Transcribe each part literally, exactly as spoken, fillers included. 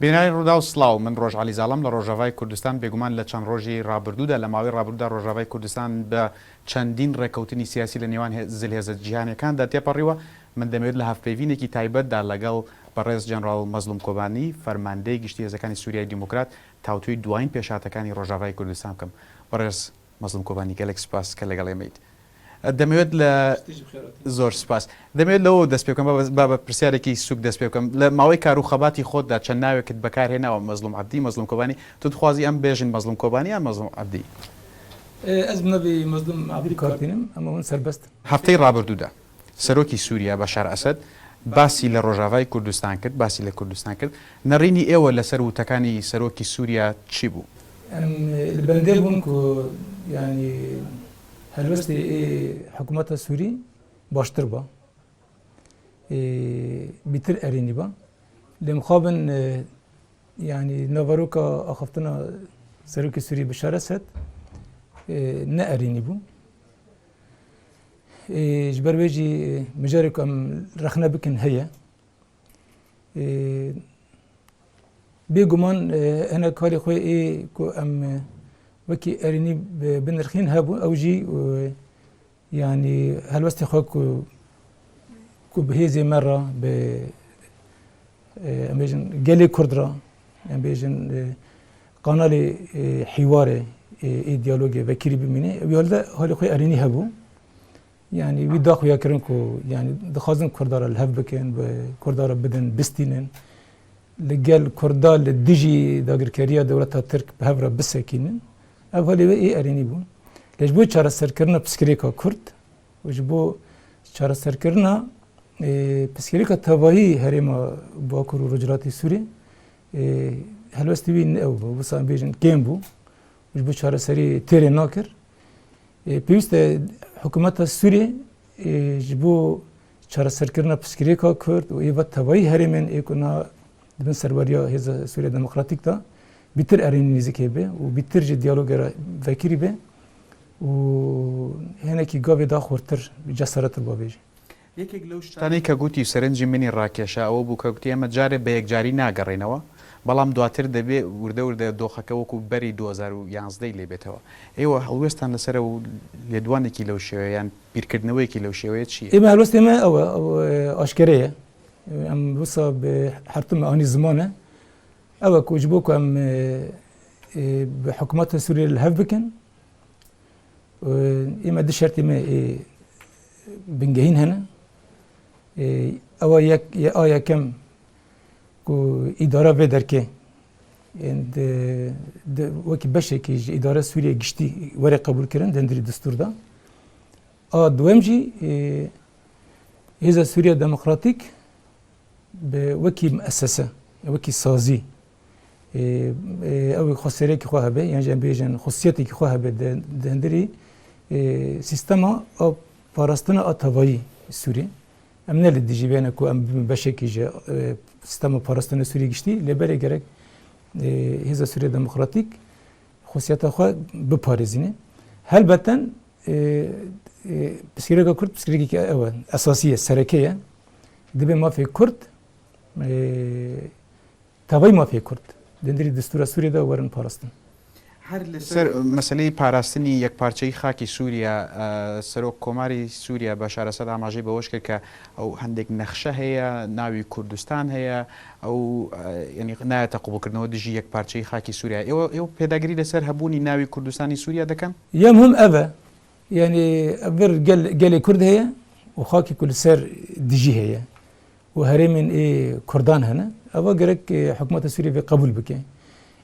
بینەرانی ڕووداو، سڵاو. من ڕۆژ عەلی زاڵم لە ڕۆژاڤای کوردستان. بێگومان لە چەند ڕۆژی ڕابردوودا، لە ماوەی ڕابردوودا، ڕۆژاڤای کوردستان بە چەندین ڕێکەوتنی سیاسی لە نێوان هێ-، زلهێزە جیهانیەکاندا تێپەڕیوە. من دەمەوێت لە هەڤپەیڤینێکی تایبەتدا لەگەڵ بەڕێز جەنراڵ مەزلوم کۆبانی، فەرماندەی گشتی هێزەکانی سووریای دیموکرات، تاوتوێی دوایین پێشهاتەکانی ڕۆژاڤای کوردستان بکەم. بەڕێز مەزلوم کۆبانی، گەلێک سپاس کە لەگەڵ ئێمەیت. دەمەوێت لە زۆر سپاس. دەمەوێت لەوە دەست پێ بکەم، بابە، بابە پرسیارێکی سوک دەست پێ بکەم. لە ماوەی کار و خەباتی خۆتدا چەند ناوێکت بەکارهێناوە، مەزلوم عەبدی، مەزلوم کۆبانی. تو دخوازی ئەم بێژن مەزلوم کۆبانی یان مەزلوم عەبدی؟ ئێ، ئەز بنەبی مەزلوم عەبدی کار تینم، ئەمە من سەربەست. هەفتەی ڕابردوودا سەرۆکی سووریا بەشار ئەسەد باسی لە ڕۆژاڤای کوردستان کرد، باسی لە کوردستان کرد. نەڕینی ئێوە لەسەر وتەکانی سەرۆکی سووریا چی بوو؟ ئەم، لە بەندێ بوون کو، یعنی، هەلوەستێ ئێ حکوومەتە سووری باشتر بە. ئێ، بیتر ئەرێنی بە. لێ مخابن، ئێ، یعنی، ناڤەرۆکە ئاخفتنە سەرۆکی سووری بەشار ئەسەد، ئێ، نە ئەرێنی بوو. ئێ، ji ber wê jî mijarê ku em rexne bikin heye. Ê, bêguman, ê, hinek halê xwe ê ku em, ê, wekî erênî bi, binirxîn hebû, ew jî, ê, yanî helwestê xwe ku, ku bi hêzê me re, bi, ê, em bêjin gelê Kurd re, em bêjin, ê, kanalê, ê, hîwarê, ê, ê diyalogê vekirî bimîne, ew halde halê xwe erênî hebû. Yanî wî daxuya kirin ku, yanî dixwazin Kurda re li hev bikin, bi Kurda re bidin, bistînin. Li gel Kurda li dijî dagirkeriya dewleta Tirk bi hev re bisekînin. Ev halê wê ê erênî bû. Lê ji bo çareserkirina pirsgirêka Kurd û ji bo çareserkirina, ê, pirsgirêka tevahî herêma Bakur û Rojhilatê Sûrê, ê, helwestê wî ne ew bû, wisa em bêjin kêm bû. Ji bo çareserî têrê nakir. Ê, pêwîst e hikûmeta Sûriyê, ê, ji bo çareserkirina pirsgirêka Kurd û ê ve tevayî herêmên ê ku na di bin serweriya Hêza Sûriya Demokratîk de bîtir erênî nêzîkê be û bîtir ji diyalogê re vekirî be û hinekî gavê da xurtir, cesaretir bavêje. یەکێک لەو شتانەی کە گوتی و سەرنجی منی ڕاکێشا ئەوە بوو کە گوتی، ئێمە جارێ بە یەکجاری ناگەڕێنەوە، بەڵام دواتر دەبێ وردە وردە دۆخەکە وەکو بەری دوو هەزار و یازدە ی لێ بێتەوە. ئێوە هەڵوێستان لەسەر ئەو لێدوانێکی لەو شێوەیە یان بیرکردنەوەیەکی لەو شێوەیە چییە؟ ئێمە هەڵوێستێ me ئەوە، ئەو، ئێ، ئاشکەرەیە. ئەم وسا bi hertim me anî ziman e. Ew e ku ji bo ku em, ê, ê, bi hikûmeta Sûriyê li hev bikin, ê, ê me du şertê me ê bingehîn hene. Ê, ew a yek, ya a yekem ku îdara vê derkê, ê, di, di, wekî beşekî ji îdara Sûriye giştî were qebûlkirin di hundirî destûr de. A duwem jî, ê, Hêza Sûriya Demokratîk bi wekî miesese, wekî sazî, ê, ê, ew xwesêrekî xwe hebe, yan jî em bêjin xwesiyetekî xwe hebe di, di hundirî, ê, sîstema a parastina a tevayî Sûrî. Em ne li dijî vê ne ku em bibin beşekî ji, ê, sîstema parastina Sûrî giştî, lê berê gerek, ê, Hêza Sûriya Demokratîk xwesiyeta xwe biparêzîne. Helbeten, ê, ê, pirsgirêka Kurd pirsgirêkekî ew e, esasî ye, sereke ye. Dibe mafê Kurd, ê, tevayî mafê Kurd di hundirî destûra Sûriyê de werin parastin. Her li ser meseleyê parastinî yekparçeyî xakî Sûriye, e, Serok Komarî Sûriye Beşar Esed amajê bi ewş kir ke ew hendek nexşe heye, navî Kurdistan heye, ew, e, yanî nayete qebûlkirinê dijî yekparçeyî xakî Sûriye. Ew, ew pêdagirî li ser hebûnî navî Kurdistanî Sûriye dikin? Ya muhim ev e. Yanî vir gel, gelê Kurd heye û xakî ku li ser dijî heye û herêmên ê Kurdan hene. Eva gerek, e, hikûmeta Sûriyê vê qebûl bike.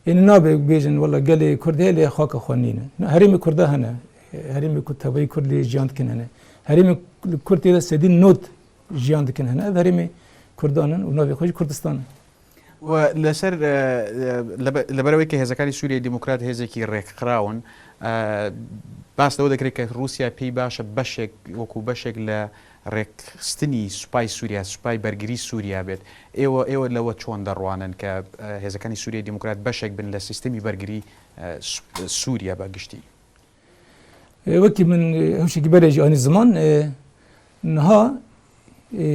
Yanî nabe bêjin, wela gelê Kurd heye lê xaka xwe nîne. Na, herêmê Kurda hene. Herêmê ku tevayî Kurd lê jiyan dikin hene. Herêmê Kurd tê de sedî nod jiyan dikin hene. Ev herêmê Kurdan in û navê xwe jî Kurdistan e. We لەسەر، ئە، ئە، لەبە-، لەبەرەوەی کە هێزەکانی سووریای دیموکرات هێزێکی ڕێکخراون، ئە، باس لەوە دەکرێت کە رووسیا پێی باشە بەشێک، وەکو بەشێک لە ڕێکخستنی سوپای سووریا، سوپای بەرگری سووریا بێت. ئێوە، ئێوە لەوە چۆن دەڕوانن کە، ئە، هێزەکانی سووریای دیموکرات بەشێک بن لە سیستەمی بەرگری، ئە، س-، سووریا بە گشتی؟ Ê, wekî min, ê, hewşekî berê jî anî ziman, ê, niha, ê,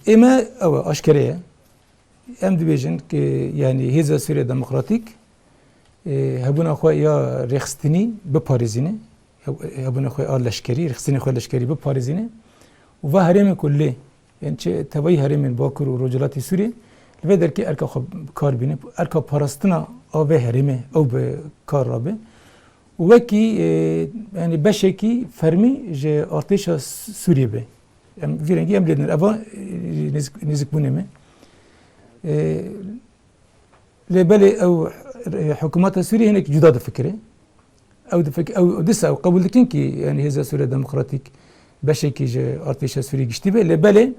ê me ew e, aşkere ye. Em dibêjin ku, yanî, Hêza Sûriya Demokratîk, e, hebûna xwe ya rêxistinî biparêzîne, heb-, hebûna xwe a leşkerî, rêxistinê xwe leşkerî biparêzîne û va herêmên ku lê, yanî çi tevayî herêmên Bakur û Rojhilatê Sûriyê, li vê derkê erka xwe bi kar bîne, erka parastina a vê herêmê ew bi kar rabe û wekî, e, yanî beşekî fermî ji artêşa Sûriyê be. Em vî rengî em lê din. Eva, e, nêzik-, nêzikbûnê me. E, Lê belê ew, e, hikûmeta Sûriyê hinek cuda difikire. Ew difik-, ew disa ew qebûl dikin kî, yanî Hêza Sûriya Demokratîk beşekî ji artêşa Sûriyê giştî be, lê belê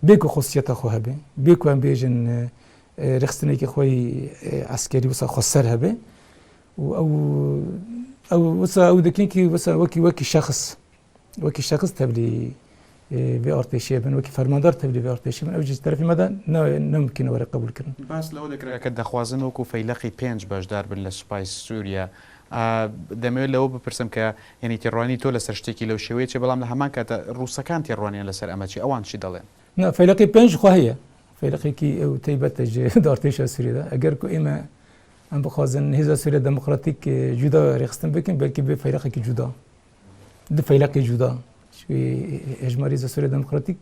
bê ku xusiyeta xwe hebe, bê ku em bêjin, e, e, rêxistinekî xwe yî, e, eskerî wisa xweser hebe û ew, ew wisa ew dikin kî wisa wekî, wekî şexs, wekî şexs tevlî, e, vê artêşê bin, wekî fermandar tevlî vê artêşê bin, ew jî ji terefê me de ne, ne mimkîn e were qebûlkirin. باس لەوە دەکرا کە دەخوازن وەکو فەیلەقی پێنج بەشدار بن لە سوپای سووریا. ئا، دەمەوێت لەوە بپرسم کە، یعنی، تێڕوانینی تۆ لەسەر شتێکی لەو شێوەیە چیە، بەڵام لە هەمان کاتدا ڕووسەکان تێڕوانیان لەسەر ئەمە چی؟ ئەوان چی دەڵێن؟ Na, Feyleqê pênc xwe heye. Feyleqekî ew taybet e ji di artêşa Sûriyê de. Eger ku ême em bixwazin Hêza Sûriya Demokratîk, e, cuda rêxistin bikin, belkî bê feyleqekî cuda. Di feyleqê cuda. Çünkü, e, hejmarî Hêza Sûriya Demokratîk,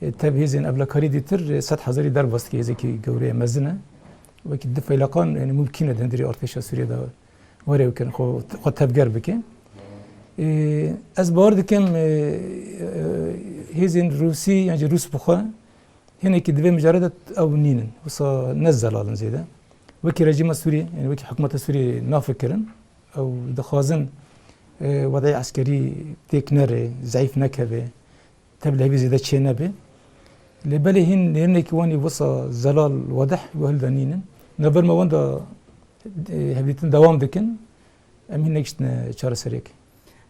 e, tev hêzên evlekarî dîtir, e, sed hezarî derbas dike, hêzekî gewre ye, mezin e. Wekî di feyleqan, yani, mumkîn e di hundirê artêşa Sûriyê de were bikin, xwe, xwe tevger bike. E, ez bawer dikim, e, e, hêzên Rûsî, yan jî Rûs bi xwe, hinekî di vê mijarê de ew nînin. Wisa ne zelal in zêde. Wekî rejîma Sûriyê, yani wekî hikûmeta Sûriyê nafikirin. Ew dixwazin, e, wedayê eskerî têk nere, zeîf nekeve, tev li hevî zêde çê nebe. Lê belê hîn nêrînekî wan î wisa zelal, wedeh, wehil de nînin. Navber me wan de, e, hevdîtin dewam dikin. Em hîn negiştine çareseriyek.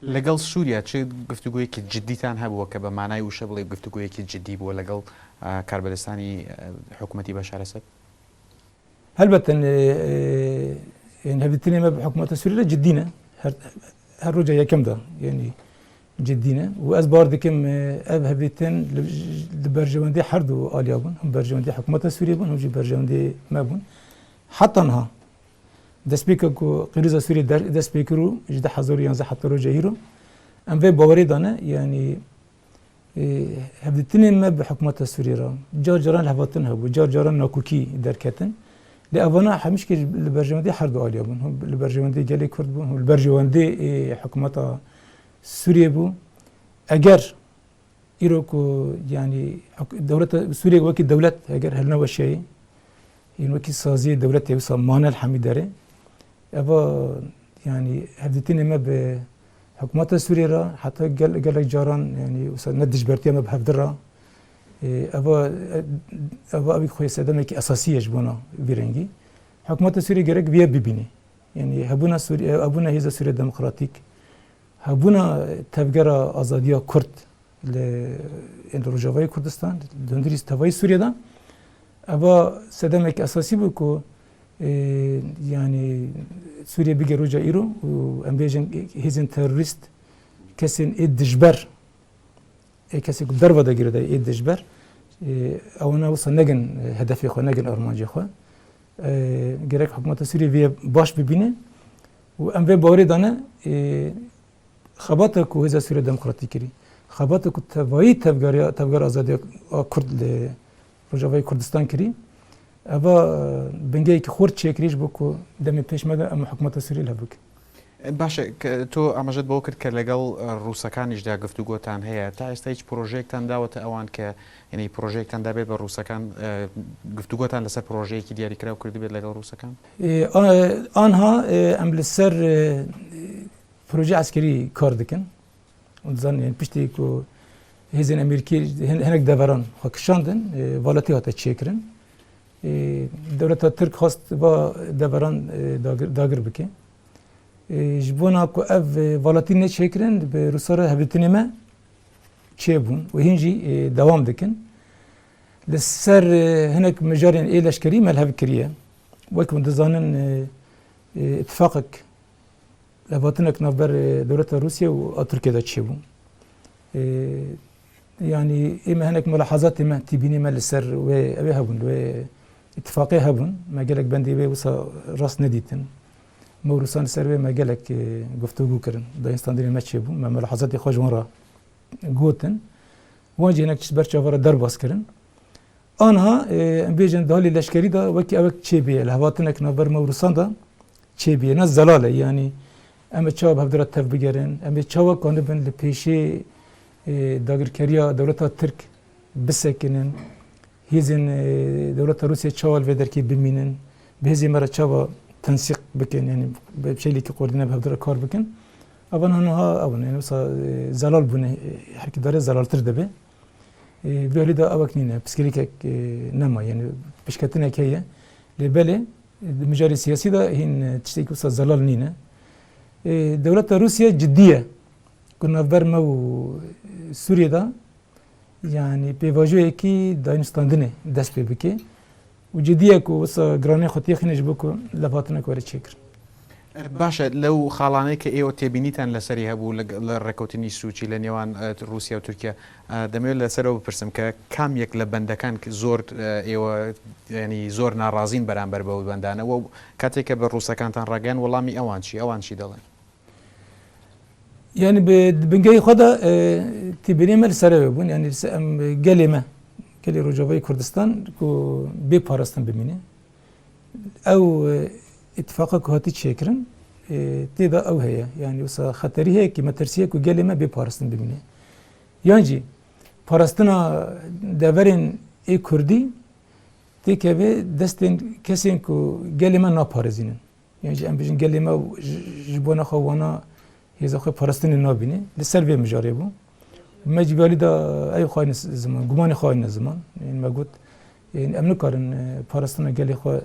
لەگەڵ سووریا چ گفتوگویەکی جدیتان هەبووە کە بە مانای وشە بڵێ گفتوگویەکی جدی بووە لەگەڵ، ئە، کاربەدەستانی، ئە، حکوومەتی بەشار ئەسەد؟ Helbet, e, e, yani hevdîtinê me bi hikûmeta Sûriyê re cidî ne. Her, her roja yekem de, yani, cidî ne. Û ez bawer dikim, e, ev hevdîtin li, li berjewendê her du aliya bûn. Him berjewendê hikûmeta Sûriyê bûn, him jî berjewendê me bûn. Heta niha, destpêka ku qîrîza Sûriyê der-, dest pê kir û ji du hezar û yanzdeh heta roja îro, em vê bawerê de ne, yani, e, hevdîtinên me bi hikûmeta Sûriyê re car caran lihevhatin hebû, car caran nakokî derketin. Lê evana hemîşkê li berjewendê her du aliya bûn. Hûn li berjewendê gelê Kurd bûn, hûn li berjewendê, e, hikûmeta Sûriyê bû. Eger îro ku, yani, huk-, dewleta Sûriyê wekî dewlet eger hilneweşeyê, yên wekî saziyê dewletê wisa mane li hemî derê, eva, yani, hevdîtinê me bi hikûmeta Sûriyê re heta gel-, gelek caran, yani, wisa ne dijbertiya me bi hevdi re, e, eva, e, eva evî xwe sedemekî esasî ye ji bona vî rengî. Hikûmeta Sûriyê gerek viye bibîne. Yani, hebûna Sûriyê, hebûna Hêza Sûriya Demokratîk, hebûna tevgera azadiya Kurd li, ên li Rojavayê Kurdistan, li hundirî tevayî Sûriyê de, eva sedemek esasî bû ku, e, yani, Sûriye bigê roja îro û em bêjin hêzên terorîst, kesên ê dijber, ê kesê ku derva de girêdayî ê dijber, e, ewana wisa negin, e, hedefê xwe, negin armancê xwe. E, gerek hikûmeta Sûriyê vê baş bibîne û em vê bawerê dane, e, xebata ku Hêza Sûriya Demokratîk kirî, xebata ku tevayî tevgeriya, tevger azadiya a Kurd li Rojavayê Kurdistan kirî, eva, e, bingeyekî xurt çêkirî ji bo ku demê pêş me de em hikûmeta Sûriyê li hev bikin. باشە، کە تۆ ئاماژەت بەوە کرد کە لەگەڵ، ئە، ڕووسەکانیشدا گفتوگۆتان هەیە. تا ئێستا هیچ پرۆژەیەکتان داوەتە ئەوان کە، یعنی، پرۆژەیەکتان دابێت بە ڕووسەکان، ئە، گفتوگۆتان لەسەر پرۆژەیەکی دیاریکراو کردبێت لەگەڵ ڕووسەکان؟ ئێ، ئا-، ئانها، ئێ، ئەم لەسەر، ئێ، پرۆژە عەسکەری کار دەکەن. Dizan, yani, piştî ku hêzên Amerîkî hin-, hinek deveran xwe kişandin, e, valetî hate çêkirin. E, dewleta Tirk xwest va deveran, e, dagir, dagir bike. E, ji bona ku ev, e, valetî neçêkirin, bi Rûsa re hevdîtinê me çêbûn û hîn jî, e, dewam dikin. Li ser, e, hinek mijarên ê leşkerî me li hev kiriye. Wek hûn dizanin, e, e, îtifaqek levhatinek navber, e, dewleta Rûsya û a Tirkiye de çêbû. E, yanî ê me hinek mulahazatê me, tîbînê me li ser wê, ew ê hebûn, wê Îtifaqê hebûn, me gelek bendê wê wisa rast nedîtin. Me û Rûsan li ser wê me gelek, e, guftûgû kirin. Dayînstandinê me çêbû, me milahazatê xwe ji wan re gotin. Wan jî hinek tişt ber çava re derbas kirin. Anha, e, em bêjin di halê leşkerî de wekî ewek çêbûye, li hevatinek navber me û Rûsan de çêbûye. Ne zelal e, yanî em ê çawa bi hevdira tev bigerin, em ê çawa kanibin li pêşê, e, dagirkeriya dewleta Tirk bisekinin, hêzên, e, dewleta Rûsya çawa li vê derkê bimînin, bi hêzên me re çawa tensîq bikin, yanî bi şeklekî koordîne bi hevdira kar bikin. Evan haniha ew in, yanî wisa, e, zelal bûne, e, herkî dare zelaltir dibe. E, vê alî de ewek nîne, pirsgirêkek, e, nema, yanî pişketinek heye. Lê belê, e, di mijarê siyasî de hîn, e, tiştekî wisa zelal nîne. E, dewleta Rûsya cidî ye ku navber me û, e, Sûriyê de, yanî pêvajoyekî dayînstandinê dest pê bike. û cidî ye ku wisa giranê xwe têxîne ji bo ku levhatina ku were çêkirin. Baş e, lew xalanê ke êwe têbînîtan li serî hebû li, li rêkewtinî Sûçî li nêwan, e, Rûsya û Tirkiye, e, demê li ser ew bipirsim ke kam yek li bendekan ki zor, e, êwe, yanî zor narazîn beramber be ew bendane û katê ke bi Rûsekantan ragihan welamî ewan çi, ewan çi dalen? Yanî bi, di bingehê xwe de, e, têbîniyên me li ser ew bûn. Yanî li ser em, e, gelê me, gelê Rojavayê Kurdistan ku bê parastin bimîne. Ew, e, îtifaqa ku hatî çêkirin, e, tê de ew heye. Yanî wisa xeterî heye ki metirsî ye ku gelê me bê parastin bimîne. Yan jî parastina deverên ê Kurdî têkeve destên kesên ku gelê me naparêzînin. Yan jî em bêjin gelê me ji, ji bona xwe wana hêza xwe parastinê nabîne. Li ser vê mijarê bû. Me jî vê alî de ew xayîne ziman, gumanê xayîne ziman. Yanî me got, yanî em nikarin, e, parastina gelê xwe,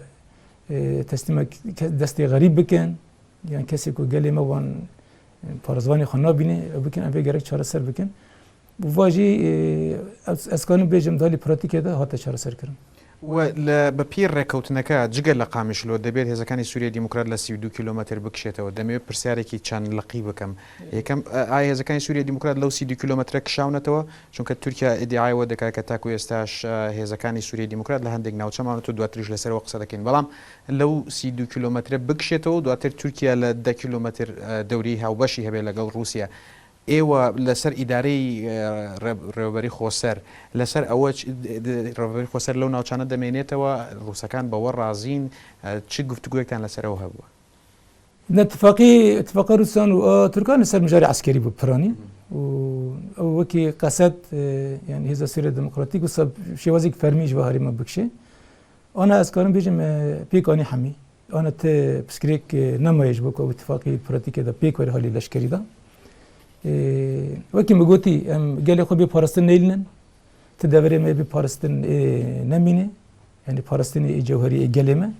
e, teslîma ke-, destê xerîb bikin. Yan kesê ku gelê me wan, e, parêzvanê xwe nabîne, ew bikin, em vê gerek çareser bikin. Û va jî, e, ez, ez karim bêjim, di halê pratîkê de hate çareserkirin. We li, bi pî rêkewtineke cigir li Qamişlo debêt hêzekani Sûriyê Demokrat li sî û du kîlometr bikişêtewe. Demê wê pirsiyarekî çend liqî bikim. Yekem, e, ay hêzekani Sûriyê Demokrat lew sî û du kîlometre kişawnetewe? Çunke Tirkiye îdiayê we dike ke taku êstaş, e, hêzekani Sûriyê Demokrat li hendek navçe mawneto, duatir ji li ser we qise dikin. Belam lew sî û du kîlometre bikişêtewe û duatir Tirkiye li deh kîlometr, e, dewrî hewbeşî hebe legel Rûsya. Êwa li ser îdareyî, e, re-, Rêveberî Xoser, li ser ewe ç-, di, di, Rêveberî Xoser lew navçane demênêtewe, Rûsekan bi we razîn, e, çi guftuguyektan li ser ew hebû? Ne, tifaqî, tifaqa Rûsan û a Tirkan li ser mijarê eskerî bû piranî. Û ew wekî qeset, e, yanî Hêza Sûriya Demokratîk wisa şêwazek fermî ji va herêma bikişê. Ana ez karim bêjim, e, pêk anî hemî. Ana ti pirsgirêk, e, nemaye ji bo ku ew îtifaqî pratîkê de pêk were halî leşkerî de. E, wekî min gotî, em gelê xwe bê parastin neyîlînin. Ti deverê me bê parastin, e, nemîne. Yanî parastinê ê cewherî ê gelê me.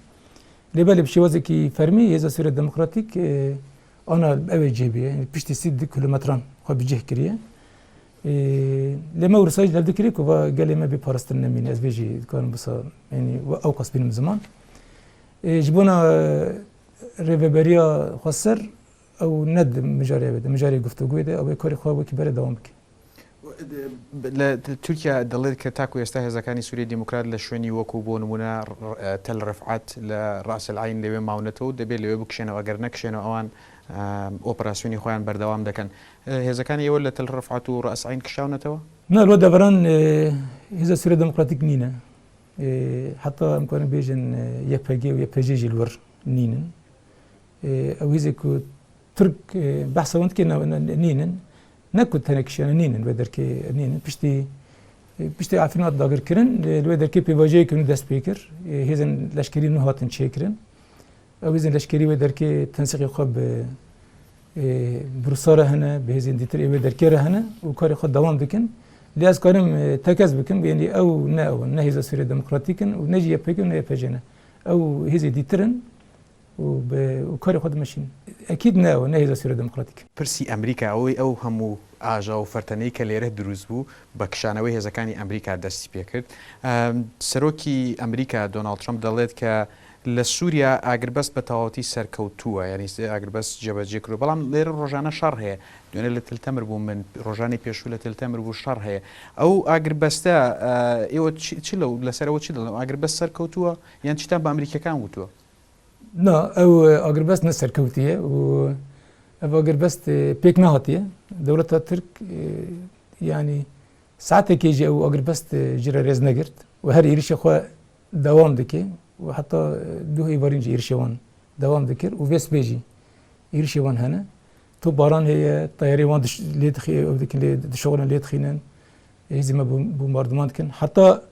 Lê belê bi şêwazekî fermî Hêza Sûriya Demokratîk, e, ana ew ê cih bîye. Yanî piştî sî du kilometran xwe bi cih kiriye. Ê, lê me û Rûsayê jî lêv dikirî ku va gelê me bê parastin nemîne. Ez vê jî dikarim wisa, yanî, we ew qas bînim ziman. Ê, ji bona, e, Rêveberiya Xweser ew ne di mijarê wê de, mijarê guftûgûyê de, ew ê karê xwe wekî berê dewam bike. Li, li Tirkiye dilit ke taku êsta hêzekani Sûriyê Demokrat li şwênî wekû bo nimûne, e, Tel Rifat li Ras El Ayn lê wê mawneto, dibê lê wê bikişêne, eger nekişêne ewan, e, operasyonî xwe yan berdewam dikin. E, hêzekani êwe li Tel Rifat û Ras Ayn kişawnetewe? Na, li we deveran, e, Hêza Sûriya Demokratîk nîne. E, heta em karin bêjin, e, Y P G û Y P J jî li wir nînin. E, ew hêzê ku Tirk, e, behsa wan dike ne, ne, nînin. Ne ku tenê kişiyane nînin, wê derkê nînin. Piştî, e, piştî Efrîn hat dagirkirin, e, li wê derkê pêvajoyeke nû dest pê kir. E, hêzên leşkerî nû hatin çêkirin. Ew hêzên leşkerî wê derkê tensiqê xwe bi, e, bi Rûsa re hene, bi hêzên dîtir ê wê derkê re hene û karê xwe dewam dikin. Lê ez karim, e, tekez bikim, yanî ew ne ew in, ne Hêza Sûriya Demokratîk in û ne jî Y P G û ne Y P J ne. Ew hêzê dîtir in û bi, û karê xwe dimeşînin. Ekîd ne ew in, ne Hêza Sûriya Demokratîk in. Pirsî Amerîka, ew, ew hemû aja û ferteneyî ke lêre dirûst bû, bi kişanewê hêzekani Amerîka destî pê kir. Em, Serokî Amerîka Donald Trump dilit ke لە سووریا ئاگربەست بە تەواوەتی سەرکەوتووە، یعنی ئاگربەست جێبەجێ کردووە، بەڵام لێرە ڕۆژانە شەڕ هەیە. دوێنێ لە تلتەمر بوو، من ڕۆژانی پێشوو لە تلتەمر بوو، شەڕ هەیە. ئەو ئاگربەستە، ئە، ئێوە چی، چی لەو، لەسەرەوە چی دەڵێن؟ ئاگربەست سەرکەوتووە یان چیتان بە ئەمریکیەکان وتووە؟ Na, ew, e, agirbest ne serkewtî ye û ev agirbest, e, pêk nehatiye. Dewleta Tirk, e, yanî saetekê jî ew agirbest, e, ji re rêz negirt û her êrişê xwe dewam dike û heta, e, duh êvarîn jî êrişê wan dewam dikir û vê sibê jî êrişê wan hene. Topbaran heye, teyarê wan diş-, lê dixî-, ew dikin lê dişoxilin lê dixînin. Hêzên me bom-, bombardiman dikin. Heta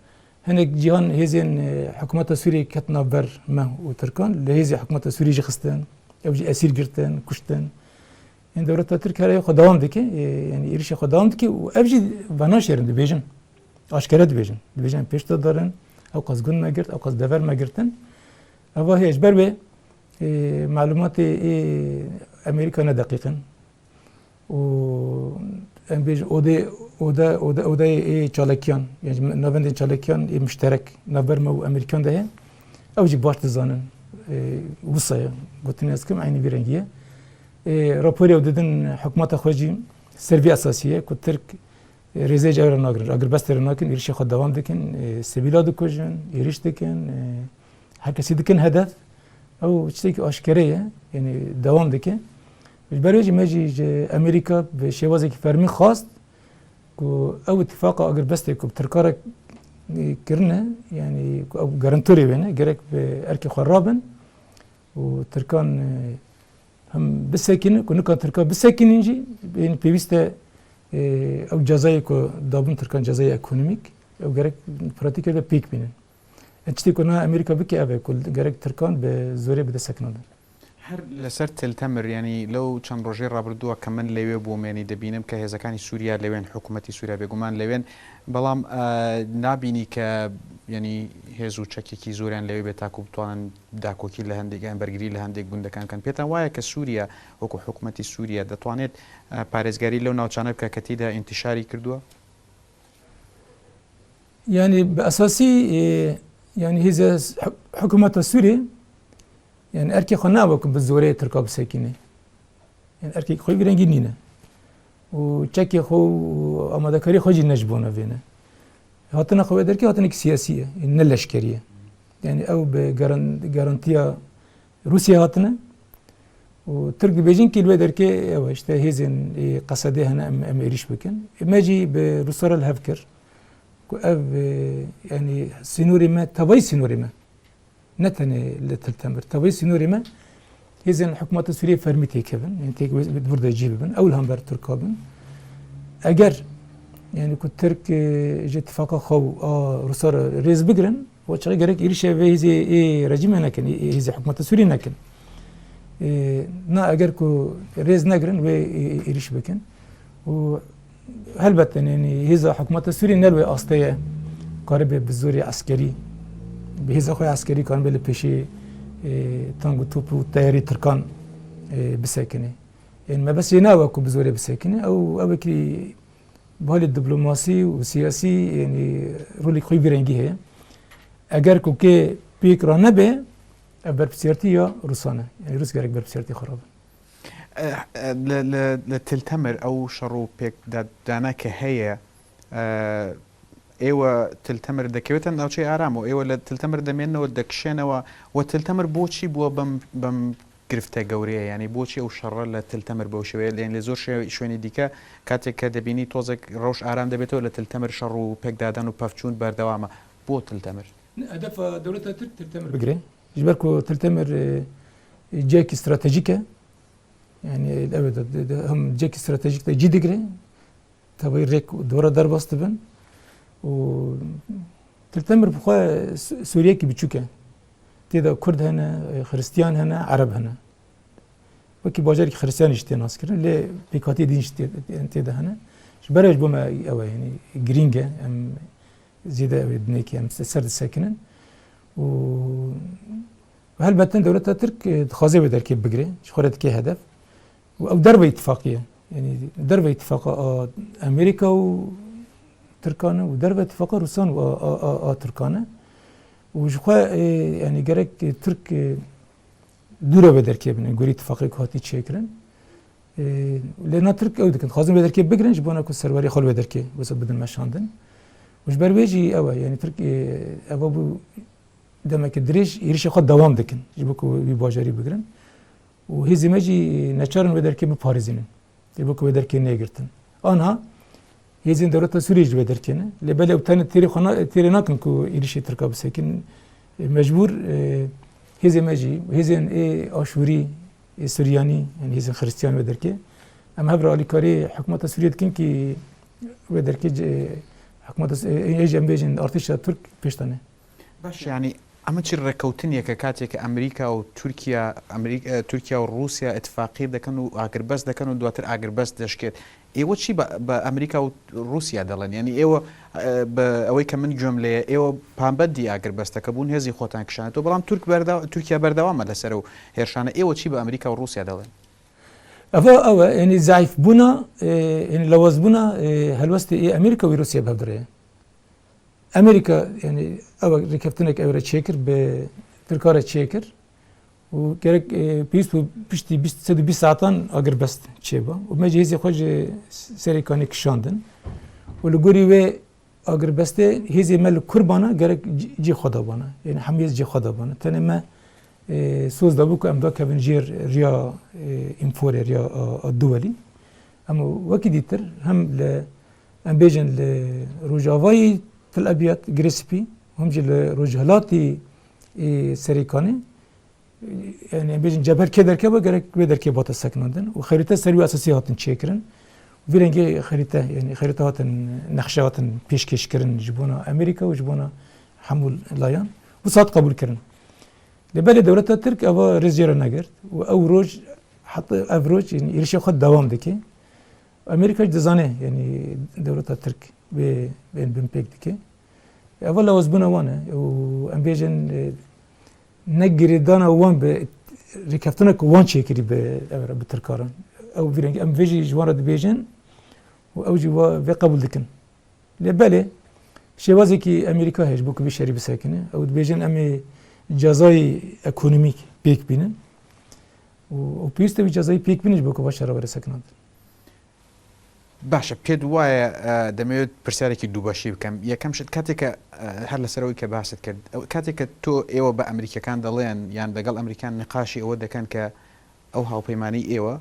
hinek cîhan hêzên, e, hikûmeta Sûriyê ket navber me û Tirkan, li hêzê hikûmeta Sûriyê jî xistin. Ew jî esîr girtin, kuştin. Ên dewleta Tirk her xwe dewam dike, e, yanî êrişê xwe dewam dike û ev jî venaşêrin dibêjin. Aşkere dibêjin. Dibêjin em pêş de darin, ew qas gund me girt, ew qas dever me girtin. Eva heye ji ber wê, e, malûmatê ê Amerîka ne deqîq in. Û em bêjin odê, oda, oda, odeyê ê çalakiyan, yani navendên çalakiyan ê muşterek navber me û Amerîkan de heye. Ew jî baş dizanin. E, wisa ye. Gotinê ez dikim, eynî vî rengî ye. E, raporê ew didin hikûmeta xwe jî ser vî esasî ye ku Tirk, e, rêzê ji ew re nagirin, agirbestê re nakin, êrişê xwe dewam dikin, e, sivîla dikujin, êriş dikin, e, her kesî dikin hedef. Ew tiştekî aşkere ye, yanî dewam dike. Ji ber wê jî me jî ji Amerîka bi şêwazekî fermî xwest ku ew îtifaqa agirbestê ku bi Tirka re, e, kirine, yanî ku ew garantorê wê ne, gerek bi erkê xwe rabin û Tirkan, e, hem bisekinin, ku nikan Tirka bisekinin jî, yanî pêwîst e, e, ew cezayê ku dabûn Tirkan, cezayê ekonomîk, ew gerek pratîkê de pêk bînin. E, tiştê ku niha Amerîka bike ev e ku gerek Tirkan bi zorê bide sekinandin. هەر لەسەر تلتەمر، یعنی لەو چەند ڕۆژەی ڕابردووە کە من لەوێ بووم، یعنی دەبینم کە هێزەکانی سووریا لەوێن، حکوومەتی سووریا بێگومان لەوێن، بەڵام، ئە، نابینی کە، یعنی هێز و چەکێکی زۆریان لەوێ بێت تاکو بتوانن داکۆکی لە هەندێک یان بەرگری لە هەندێک گوندەکان بکەن. پێتان وایە کە سووریا، وەکو حکوومەتی سووریا، دەتوانێت، ئە، پارێزگاری لەو ناوچانە بکە کە تێیدا ئینتیشاری کردووە؟ Yani bi esasî, e, yani hêze s-, hik-, hikûmeta Sûriyê, yani erkê xwe nabe ku bi zorê Tirka bisekîne. Yani erkê xwe vî rengî nîne. Û çekê xwe û amadekarî xwe jî ne ji bona vê ne. Hatina xwe wê derkê hatinekî siyasî ye, yani ne leşkerî ye. Yani ew bi garan-, garantiya Rûsya hatine û Tirk dibêjin kî li wê derkê ew e, işte hêzên ê Qesedê hene, em, em êrîş bikin. Ê me jî bi Rûsa re li hev kir ku ev, e, yanî sînorê me, tevayî sînorê me, ne tenê li Til Temir, tevayî sînorê me hêzên hikûmeta Sûriyê fermî têkevin, yani têk wê, wê burada cî bibin, ew li hember Tirka bin. Eger, yani ku Tirk, e, ji tifaqa xwe û a Rûsa re rêz bigirin, O çaxê gerek êrîşê vê hêzê ê rejîmê nekin, ê, ê hêzê hikûmeta Sûriyê nekin. Ê, na eger ku rêz negirin, wê ê, ê, êrîş bikin. Û helbet, yanî hêza hikûmeta Sûriyê ne li wê astê ye, karibe bi zorê eskerî, bi hêza xwe eskerî karibe li pêşê, ê, tank û top û teyarê Tirkan, ê, bisekine. Ên mebestê ne ew e ku bi zorê bisekine, ew, ew wekî Bi halê diplomasî û siyasî, yanî rolê xwe vî rengî heye. Eger ku kê pêk ra nebe, ev berpirsiyartî ya Rûsan e. Yanî Rûs gerek berpirsiyartî xwe rabin. E, e, li, li, li Til Temir ew şer û pêkdadane ke heye, e, êwe Til Temir dekewite navçeyê aram û êwe li Til Temir demênnewe, dekişênewe û Til Temir boçî bûwe bem, bem girifte gewrê ye. Yanî boçî ew şerre li Til Temir bi ew şêweyê, yanî li zor şê-, şwênê dîke, katek ke debînî tozek rewş aram debêtê û li Til Temir şer û pêkdadan û pevçûn berdewam e. Bo Til Temir? Ne, hedefa dewleta Tirk Til Temir bigire. Ji ber ku Til Temir, e, cihekî stratejîk e. Yanî ew de, de, de, hem cihekî stratejîk de cî digire. Tevayî rêk û dora derbas dibin û Til Temir bi xwe Su-, Sûriyekî biçûk e. Tê de Kurd hene, Xiristiyan hene, Ereb hene. Wekî bajarekî Xiristiyanî jî tê naskirin, lê pêkhatiyê din jî tê, tê de hene. Ji ber ji bo me ew e, yanî girîng e, em zêde ew ê dinêkê em se-, ser disekinin. Û helbet dewleta Tirk, e, dixwaze wê derkê bigire, ji xwe re dike hedef. Û ew derve îtifaqî ye. Yanî derve îtifaqa a Amerîka û Tirkan e û derve îtifaqa Rûsan û a, a, a, a Tirkan e. Û ji xwe, e, yanî gerek, e, Tirk, e, dûre vê derkê bine, gorî tifaqê ku hatî çêkirin. E, lê na Tirk ew dikin, dixwazin vê derkê bigirin, ji bona ku serwerê xwe li vê derkê wisa bidin meşandin. Û ji ber vê jî ew e, yanî Tirk, e, eva bû demeke dirêj êrişê xwe dewam dikin, ji bo ku wî bajarî bigirin. Û hêzên me jî neçar in wê derkê biparêzînin. Ê bo ku wê derkê neyê girtin. Anha hêzên dewleta Sûriyê jî wê derkê ne. Lê belê ew tenê têrê xwe na-, têrê nakin ku êrişê Tirka bisekinin. Ê mecbûr, e, hêzên me jî, hêzên ê Aşûrî, ê Suryanî, yanî hêzên Xiristiyan wê derkê. Em hev re alîkarî hikûmeta Sûriyê dikin ki wê derkê ce-, hikûmeta Sû-, ê, ê jî em bêjin artêşa Tirk pêş de ne. Baş, yanî, ئەمە چی ڕێکەوتنیەکە کاتێک کە ئەمریکا و تورکیا، ئەمریک-، ئە، تورکیا و ڕووسیا ئیتفاقیە دەکەن و ئاگربەست دەکەن و دواتر ئاگربەست دەشکێت. ئێوە چی بە، بە ئەمریکا و ڕووسیا دەڵێن؟ یعنی ئێوە، ئە، بە ئەوەی کە من گوێم لێیە، ئێوە پابەندی ئاگربەستەکە بوون، هێزی خۆتان کشانێتەوە، بەڵام تورک بەردا-، تورکیا بەردەوامە لەسەر ئەو هێرشانە. ئێوە چی بە ئەمریکا و ڕووسیا دەڵێن؟ ئەڤە ئەوە، یعنی زەعیفبوونا، ئێ، یعنی لەوەزبوونا، ئێ، هەلوەستی ئێ ئەمریکا و ڕووسیا بەڤدرێ. ئەمریکا، یعنی، ئەوە ڕێککەفتنێک ئەوێرە چێکرد، بە ترکارە چێکرد و گەرەک، ئێ، پێویست بوو پشتی بیست، سەد و بیست ساعتان ئاگربەست چێبا و me ji hêzê xwe ji Serêkanê kişandin û li gorî wê agirbestê hêzê me li Kurbana gerek cî-, cî xwe dabana. Yanî hemû hêz cî xwe dabana. Tenê me, ê, soz dabû ku em dakevin jêr riya, ê, Înforê, riya a, a Duwelî. Em wekî dîtir hem li, em bêjin li rojavayî Til Ebyad, Girê Spî, hem jî li rojhilatî, ê, Serêkanê, yanî em bêjin cebher kê derkeve gerek wê derkê bate sekinandin û xerîte ser wî esasî hatin çêkirin. Vî rengê xerîte, yanî xerîte hatin, nexşe hatin pêşkêşkirin ji bona Amerîka û ji bona hemû layan. Wisa hat qebûlkirin. Lê belê dewleta Tirk eva rêz jê re negirt û ew roj, heta ev roj, yanî êrişê xwe dewam dike. Amerîka jî dizane, yanî dewleta Tirk vê, vê binpêk dike. Eva lawazbûna wan e û em bêjin, e, ne girêdana wan bi rêkeftina ku wan çêkirî bi, ev re, bi tirkaran. Ew vî rengî em vê jî ji wan re dibêjin û ew jî wa-, vê qebûl dikin. Lê belê şêwazekî Amerîka heye ji bo ku vî şerî bisekine. Ew dibêjin em ê cezayê ekonomîk pêk bînin û, û pêwîst e wî cezayî pêk bînin ji bo ku va şera were sekinandin. باشە، پێت وایە، ئە، دەمەوێت پرسیارێکی دووبەشی بکەم. یەکەم شت، کاتێک کە، ئە، هەر لەسەر ئەوەی کە باست کرد، ئەو، کاتێک کە تۆ، ئێوە بە ئەمریکیەکان دەڵێن، یان لەگەڵ ئەمریکیان نقاشی ئەوە دەکەن کە ئەو هاوپەیمانەی ئێوە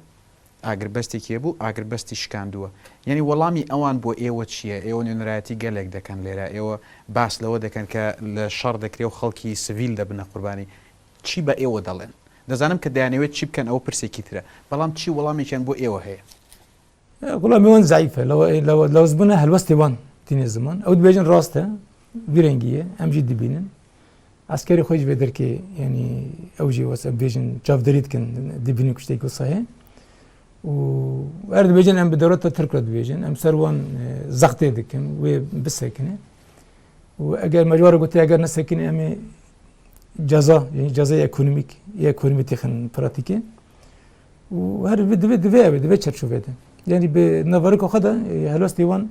ئاگربەستێکی هەبوو، ئاگربەستی شکاندووە. یعنی وەڵامی ئەوان بۆ ئێوە چییە؟ ئێوە نوێنەرایەتی گەلێک دەکەن لێرە، ئێوە باس لەوە دەکەن کە لە شەڕ دەکرێ و خەڵکی سڤیل دەبنە قوربانی. چی بە ئێوە دەڵێن؟ دەزانم کە دەیانەوێت چی بکەن، ئەوە پرسێکی ترە، بەڵام چی وەڵامێکیان بۆ ئێوە هەیە؟ وەڵامی wan zeîf e. Lewa-, lewa-, lawazbûna helwestê wan tîne ziman. Ew dibêjin rast e, vî rengî ye, em jî dibînin. Eskerê xwe jî vê derkê, yanî ew jî wes-, em bêjin çavdêrî dikin, dibînin ku tiştekî wisa heye. Û her dibêjin em bi dewleta Tirk re dibêjin, em ser wan, e, zextê dikin, wê bisekine. Û eger me ji wan re gotiye, eger nesekinî, em ê ceza, yanî cezayê ekonomîk, yê ekonomî têxin pratîkê. Û her divê, divê, divê ew ê, divê çerçoveyê de. Yanî bi naverika xwe de, e, helwestê wan,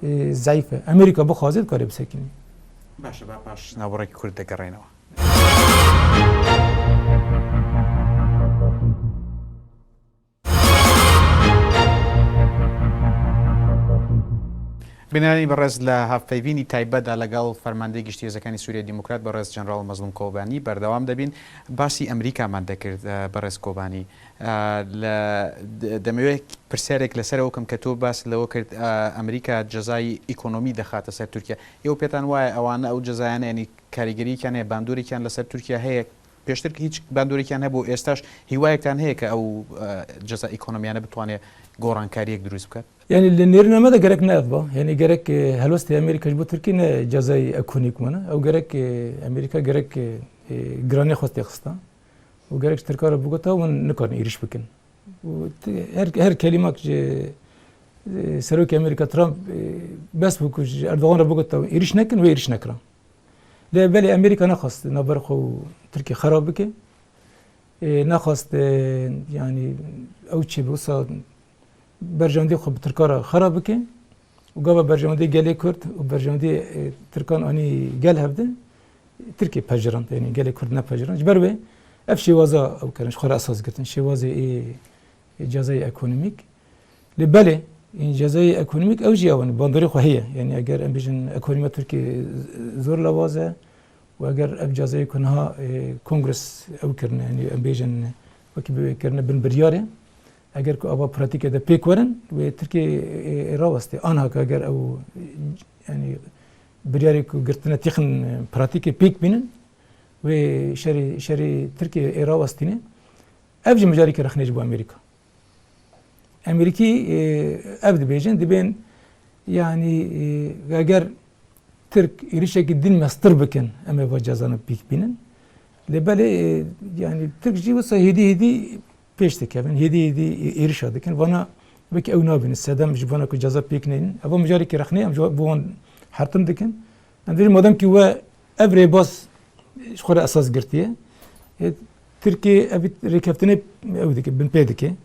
e, zeîf e. Amerîka bixwaze dikare bisekinî. باشە، با پاش ناوەڕێکی کورت دەگەڕێینەوە. بینەرانی بەڕێز، لە هاوپەیوینی تایبەتدا لەگەڵ فەرماندەی گشتی هێزەکانی سووریای دیموکرات، بەڕێز جەنراڵ مەزڵوم کۆبانی، بەردەوام دەبین. باسی ئەمریکامان دەکرد، ئە، بەڕێز کۆبانی. ئە، لە، د-، دەمەوێت پرسیارێک لەسەر ئەوە بکەم کە تۆ باس لەوە کرد، ئە، ئەمریکا جەزای ئیکۆنۆمی دەخاتە سەر تورکیا. ئێوە پێتان وایە ئەوانە ئەو جەزایانە، یعنی کاریگەریەکیان هەیە، باندۆرێکیان لەسەر تورکیا هەیە؟ پێشتر هیچ باندۆرێکیان هەبوو، ئێستاش هیوایەکتان هەیە کە ئەو، ئە، جەزا ئیکۆنۆمیانە بتوانێت گۆڕانکاریەک دروست بکات؟ یعنی لە نێرینە me de gerek ne ev ba. Yanî gerek, e, helwestê Amerîka ji bo Tirkî ne cezayê ekonomîk mane. Ew gerek, e, Amerîka gerek, e, e, giranê xwe têxista. Û gerek ji Tirka re bigota hûn nikarin êrîş bikin. Û ti-, her, her kelîmak ji, e, Serokê Amerîka Trump, e, bes bû ku ji Erdogan re bigota êrîş nekin, wê êrîş nekira. Lê belê Amerîka nexwest navber xwe û Tirkî xerab bike. E, nexwest, e, yanî ew çi bi wisa berjewendî xwe bi Tirka re xerab bike û gava berjewendî gelê Kurd û berjewendî, e, Tirkan anî gel hevde, Tirkiyê pejirand, yanî gelê Kurd nepejirand. Ji ber wê ev şêwaza ew kirin, ji xwe re esas girtin. Şêwazê ê, ê cezayê ekonomîk. Lê belê, ê cezayê ekonomîk ew jî ew in, bandorê xwe heye. Yanî eger em bêjin ekonomiya Tirkiyê zor lewaz e û eger ev cezayê ku niha, ê, Kongres ew kirine, yanî em bêjin wekî bi kirine bin biryarê, eger ku ava pratîkê de pêk werin, wê Tirkiyê ê, ê rawestê. Anha ku eger ew, yanî biryarê ku girtine têxin pratîkê pêk bînin, wê şerê, şerê Tirkiyê ê rawestîne. Ev jî mijareke rexnê ji bo Amerîka. Amerîkî, e, ev dibêjin, dibên, yanî, e, eger Tirk êrişekî din mestir bikin, em ê va cezana pêk bînin. Lê belê, e, yanî Tirk jî wisa hêdî hêdî pêş dikevin, hêdî hêdî ê-, êrişa dikin. Vana wekî ew nabînin, sedem ji vana ku ceza pêk neynin. Eva mijareke rexnê em ji bo wan hertim dikin. Em dibêjin madem ku we ev rêbaz ji xwe re esas girtiye, e, Tirkiye ev rêkeftinê ew dike, binpê dike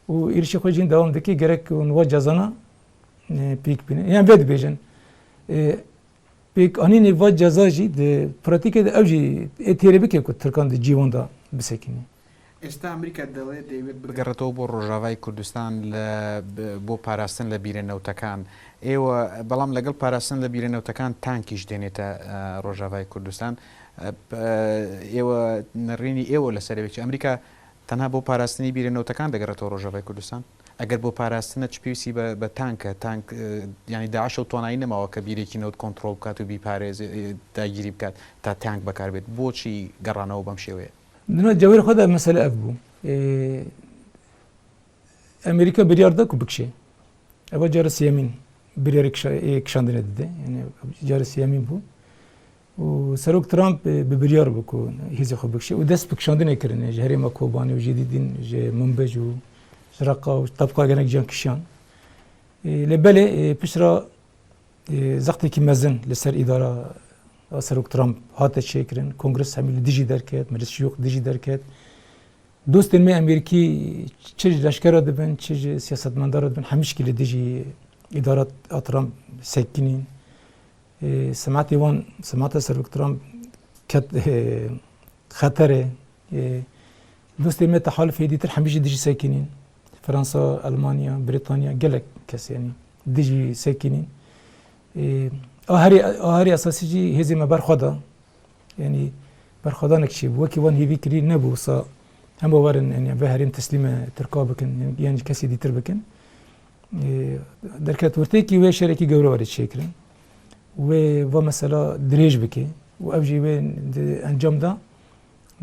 û êrişê xwe jî dewam dike, gerek hûn va cezana, e, pêk bînin. Yan vê dibêjin, e, pêkanînê va ceza jî di pratîkê de ew jî ê têrê bike ku Tirkan di cî wan de bisekîne. Êsta Amerîka dawê dê wê bigeretewê bo Rojavayê Kurdistan li, bi, bo parastin li bîrê newtekan. Êwe, belam legel parastin li bîrê newtekan tankî jî dênête, e, Rojavayê Kurdistan. E, p-, e, êwe nerînî êwe li serê wekî Amerîka tenha bo parastinî bîrê newtekan digeretewê Rojavayê Kurdistan. Eger bo parastin e çi pêwîstî be, be tank e, tank, e, yanî DAIŞ ew twanayî nemawe ke bîrekî newt kontrol bikat û bîparêze, e, dagîrî bikat, ta tank bekar bêt. Bo çî gerranewe bem şêwê? Dina cewherê xwe de mesele ev bû. Ê, Amerîka biryar da ku bikişê. Eva cara siyemîn biryarê kişa-, ê, kişandinê dide. Yani cara siyemîn bû. Û Serok Trump, ê, bi biryar bû ku hêzê xwe bikişê. Û dest bi kişandinê kirine. Ji herêma Kobanê û ji dîdin, ji Minbij û ji Reqa û tebqa gelek ciyan kişiyan. Ê, lê belê, ê, pişt re, ê, zextekî mezin li ser îdara a Serok Trump hate çêkirin. Kongres hemî li dijî derket, Meclis Şiyûx dijî derket. Dostên me Amerîkî çi ji leşkera dibin, çi ji siyasetmendara dibin, hemîşkî li dijî îdara a Trump sekînîn. Ê, simetê wan, simeta Serok Trump ket, ê, xeterê. Ê, dostê me tehalifê dîtir hemî jî dijî sekînîn. Fransa, Elmanya, Brîtanya, gelek kes, yanî dijî sekînîn. Ê, a herî, a herî esasî jî hêzê me berxwe da. Yanî berxwedanek çêbû. Wekî wan hêvî kirî nebû wisa hema werin, yanî vê herêm teslîme Tirka bikin, yanî, yanî kesê dîtir bikin. Ê, derket wirtêkî wê şerekî gewre were çêkirin. Wê va mesela dirêj bike û ev jî wê di encam de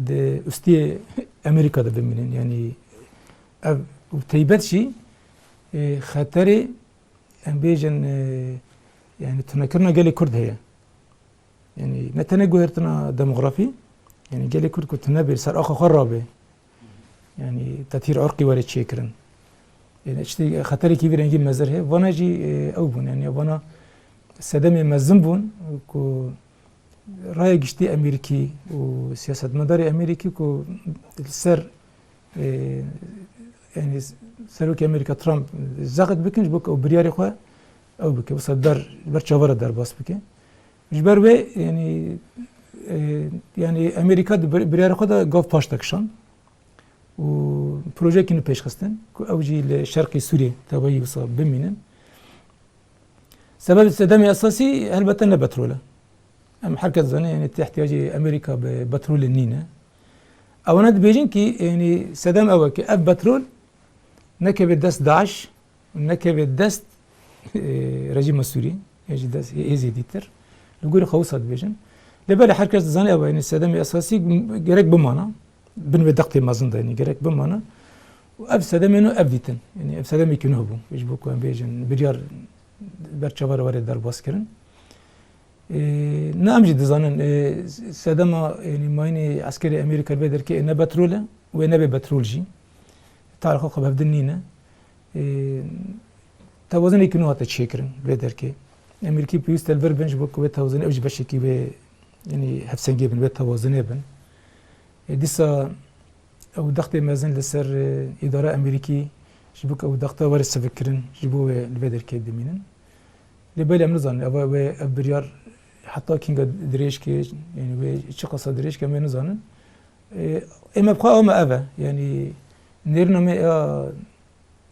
di ustiyê Amerîka de bimînin. Yanî ev û teybet jî, ê, xeterê em bêjin, ê, yanî tunekirina gelê Kurd heye. Yanî ne tenê guhertina demografî, yanî gelê Kurd ku tune bê, ser axa xwe rabe. Yanî tetîr irqî were çêkirin. Yanî tiştê xeterekî vî rengî mezir heye. Vana jî, e, ew bûn. Yanî vana sedemê mezin bûn ku raya giştî Amerîkî û siyasetmedarê Amerîkî ku li ser, e, yanî Serokê Amerîka Trump zext bikin ji bo ku ew biryarê xwe ew bike. Wisa ber, ber çava re derbas bike. Ji ber wê, yanî, e, yanî Amerîka di bir-, biryara xwe de gav paş de kişand û projeyekî nû pêş xistin ku ew jî li şerqê Sûriyê tevayî wisa bimînin. Sebeb sedemê esasî helbete ne petrol e. Em her kes dizane, yanî ti ihtiyacê Amerîka bi petrolê nîne. Ewana dibêjin kî, yanî sedem ew e ki ev petrol nekeve dest DAIŞ, nekeve dest, e, rejîma Sûrî, ya jî dest hê-, hêzê dîtir. Li gorî xwe wisa dibêjin. Lê belê her kes dizane ev e, yanî sedemê esasî gerek bimana. Bin wê dextê mezin de, yanî gerek bimana. Û ev sedemê nû ev dîtin. Yanî ev sedemekî nû hebû. Ji bo ku em bêjin, biryar ber çava re were derbas kirin. Ê, ne em jî dizanin, ê, sedema, yanî mayînê eskerê Amerîka li vê derkê ê ne petrol e, wê nebe petrol jî. Tarîxa xwe bi hev din nîne. Ê, tewazinekî nû hate çêkirin li vê derkê. Amerîkî pêwîst e li vir bin ji bo ku wê tewazinê ew jî beşekî wê, yanî hevsengê bin, wê tewazinê bin. Ê, dîsa ew dextê mezin li ser, e, îdara Amerîkî ji bo ku ew dexta were sivikkirin, ji bo wê li vê derkê bimînin. Lê belê em nizanin, ev, wê, ev biryar Heta kînga dirêj ke, yanî wê çi qasa dirêj ke, em ê nizanin. E, ê me bi xwe a me ev e. Yanî nêrîna me ya,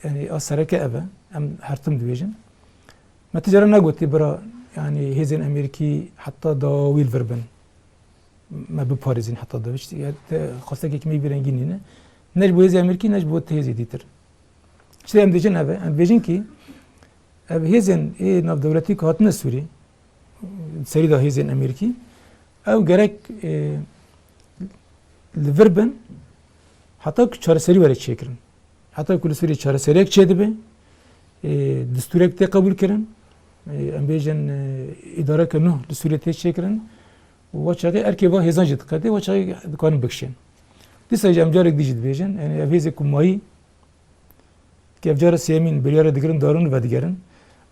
yanî a sereke ev e. Em her tim dibêjin. Me ti cara negotî bira, yanî hêzên Amerîkî heta dawî li vir bin. Me biparêzin heta dawî. Te xwestekek me vî rengî nîne. Ne ji bo hêzê Amerîkî, ne ji bo ti hêzê dîtir. Çi em dibêjin ev e. Em dibêjin kî ev hêzên ê navdewletî ku hatine Sûrî, serî de hêzên Amerîkî, ew gerek, e, li vir bin, heta ku çareserî were çêkirin. Heta ku li Sûriyê çareseriyek çêdibe, e, distûrek tê qebûlkirin, e, em bêjin, e, îdareke nû li Sûriyê tê çêkirin û wa çaxê erkê va hêzan jî diqede, wa çaxê dikarin bikişên. Dîsa jî em carek dî jî dibêjin, yanî ev hêzê ku mayî, Ke ev cara sêyemîn biryara digirin, darûn vedigerin.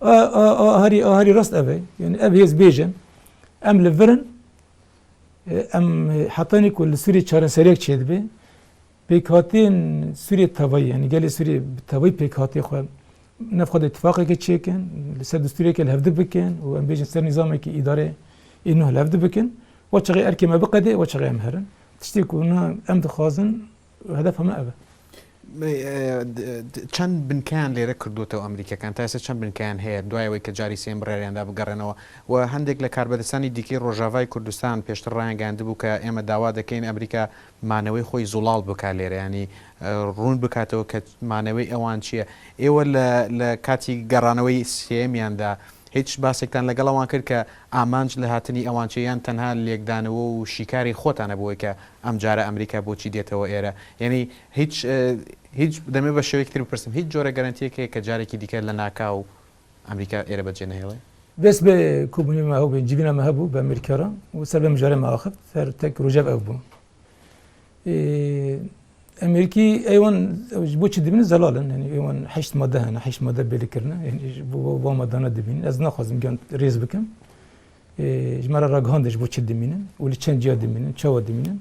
A, a, a herî, a herî rast ev e. Yanî ev hêz bêjin, em li vir in, e, em, e, hetanî ku li Sûriyê çareseriyek çêdibe, pêkhatiyên Sûriyê tevayî, yanî gelê Sûriyê bi tevayî pêkhatiyê xwe, nav xwe de îtifaqekê çêkin, li ser destûrekê li hevdi bikin û em bêjin ser nîzamekî îdarê ê nû li hevdi bikin, wa çaxê erkê me biqedê, wa çaxê em herin. Tiştê ku na em dixwazin, Hedefa me ev e. Me, e, d-, d-, çend binkeyan lêre kردووەتەوە ئەمریکەکان؟ تا ئێستا چەند بنکەیان هەیە دوای ئەوەی کە جاری سێیەم بڕیاریاندا بگەڕێنەوە؟ و هەندێک لە کاربەدەستانی دیکەی ڕۆژاڤای کوردستان پێشتر ڕایانگەیاندبوو کە ئێمە داوا دەکەین ئەمریکا مانەوەی خۆی زوڵاڵ بکا لێرە، یعنی، ئە، ڕوون بکاتەوە کە مانەوەی ئەوان چییە. ئێوە لە، لە کاتی گەڕانەوەی سێیەمیاندا هیچ باسێکتان لەگەڵ ئەوان کرد کە ئامانج لە هاتنی ئەوان چییە، یان تەنها لێکدانەوە و شیکاری خۆتانە بۆی کە ئەم جارە ئەمریکا بۆچی دێتەوە ئێرە؟ یعنی هیچ، ئە، هیچ، دەمێ بە شێوەیەکی تر بپرسم، هیچ جۆرە گەرەنتیەک هەیە کە جارێکی دیکە لە ناکاو ئەمریکا ئێرە بەجێ نەهێڵێ؟ بێس بێ کۆبوونی me hebû, civîna me hebû bi Amerîka re û ser vê mijarê me axift, her tek rojev ev bû. Ê, Amerîkî ê wan ji bo çi dibînin zelal in, yanî ê wan heşt madde hene, heşt madde belî kirine, yanî ji bo va madana dibînin. Ez naxwazim giyan rêz bikim. Ê, ji me re ragihandin ji bo çi dimînin û li çend ciya dimînin, çawa dimînin.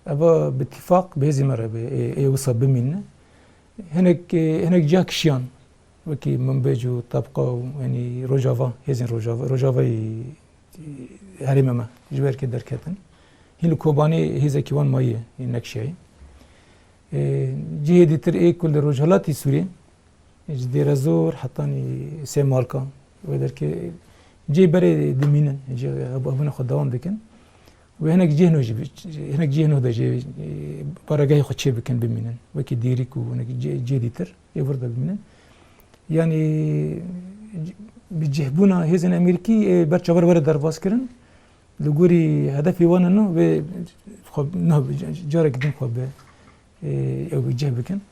Eva bi îtifaq bi hêzê me re be, ê, ê wisa bimîne. Hinek, ê, hinek ciya kişiyan, wekî Minbêc û Tebqa û, yanî Rojava, hêzên Rojava, Rojavayê, ê, herêma me ji ber kê derketin. Hîn li Kobanê hêzekî wan maye, ê, nekşiyayê. Ê, cihê dîtir ê ku li rojhilatî Sûriyê, Ji Dêrezor hetanî Sêmalka, wê derkê cihê berê dimînin, cihê hebûna xwe dewam dikin. Wê hinek cihê nû jî, hinek cihê nû de jî, e, baregehê xwe çê bikin, bimînin. Wekî Dîrîk û hinek cihê, cihê dîtir ê vir de bimînin. Yanî bi cihbûna hêzên Amerîkî, e, ber çavar were derbas kirin. Li gorî hedefê wan nû wê xwe, carek din xwe bi, e, ew cih bikin.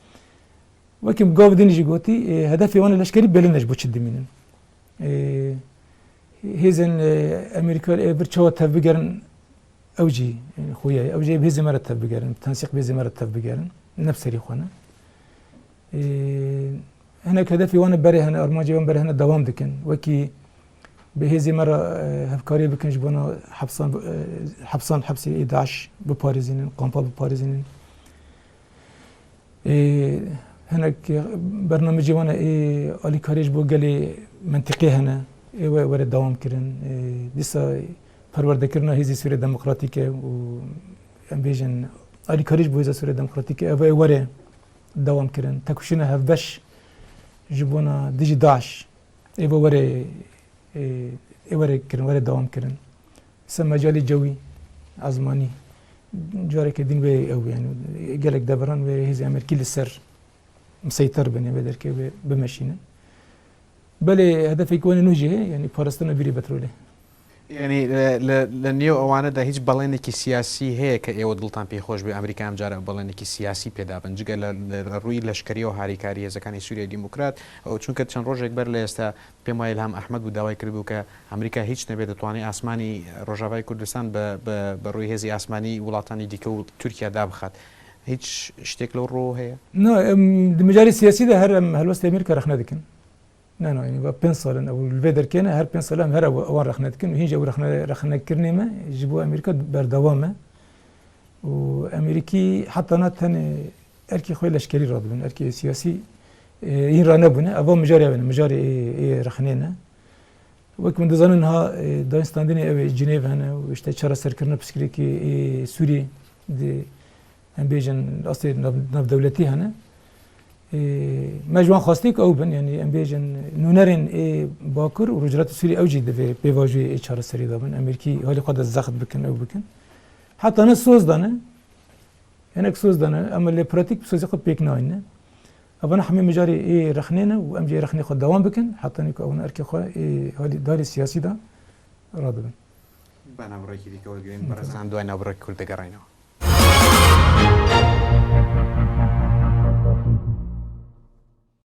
Wekî min gav din jî gotî, e, hedefê wan leşkerî belî ne ji bo çi dimînin. E, hêzên, e, Amerîka ê vir çawa tevbigerin, ew jî, e, xuya ye. Ew jî ê bi hêzê me re tevbigerin, bi tensîq bi hêzê me re tevbigerin. Ne bi serî xwe ne. E, hinek hedefê wan berê hene, armancê wan berê hene dewam dikin. Wekî bi hêzê me re, e, hevkariyê bikin ji bona hepsan, e, hepsan, hepsê ê DAIŞ biparêzînin, kampa biparêzînin. Ê, hinek bernamecê wan e, ê alîkariyê ji bo gelê mentiqê hene, ê we were dewam kirin. Ê, dîsa perwerdekirina Hêzê Sûriya Demokratîk e û em bêjin alîkariyê ji bo Hêza Sûriya Demokratîk e, ev ê were dewam kirin. Tekoşîna hevbeş ji bona dijî DAIŞ, ê ve were, ê, ê were kirin, were dewam kirin. Ser mecalê cewî, ezmanî, careke din wê ew, yani, gelek deveran wê hêzê Amerîkî li ser miseyter bin, wê derkê wê bimeşînin. Belê hedefekî wan nû jî heye, yani, parastina bîrê petrolê. یعنی، لە، لە، لە نێو ئەوانەدا هیچ بەڵێنێکی سیاسی هەیە کە ئێوە دڵتان پێی خۆش بێ ئەمریکا ئەم جارە بەڵێنێکی سیاسی پێدا بن، جگە لە، لە، لە ڕووی لەشکەری و هاریکاری هێزەکانی سووریای دیموکرات؟ ئەو چونکە چەند ڕۆژێک بەر لە ئێستا پێم وایە ئیلهام ئەحمەد بوو داوای کردبوو کە ئەمریکا هیچ نەبێ، دەتوانێت ئاسمانی ڕۆژاڤای کوردستان بە، بە، بە ڕووی هێزی ئاسمانی وڵاتانی دیکە و تورکیا دابخات. هیچ شتێک لەو ڕوو هەیە؟ Na, em, di mijarê siyasî de her em helwestê Amerîka rexne dikin. Ne, ne, yani, va pênc sal in ew li vê derkê ne, her pênc sal em her ew, ewan rexne dikin û hîn jî ew rexne, rexnekirinê me ji bo Amerîka berdewam e. Û Amerîkî heta na tenê erkê xwe leşkerî radibin, erkê siyasî, e, hîn ranebûne. Eva mijarê ev ne, mijarê ê, ê rexnê ne. Wek min dizanin ha, e, dayîn standinê ew ê Cinêv hene û işte çareserkirina pirsgirêkê ê Sûriyê di, em bêjin, astê nav-, navdewletî hene. E, me ji wan xwestî ku ew bin, yanî em bêjin nûnerên ê Bakur û Rojhilatê Sûriyê ew jî divê pêvajoyê ê çareserî de bin. Em êrkî halî xwe de zext bikin, ew bikin. Heta ne soz dane, hinek soz dane, em lê pratîk bi sozê xwe pêk nayîne. Evana hemî mijarê ê rexnê ne û em jî ê rexnê xwe dewam bikin, hetanî ku ewan erkê xwe ê halî darê siyasî de radibin. Bana bi rêkî dîke wergirîn, berxan duay navbirek Kurd digerînەوە.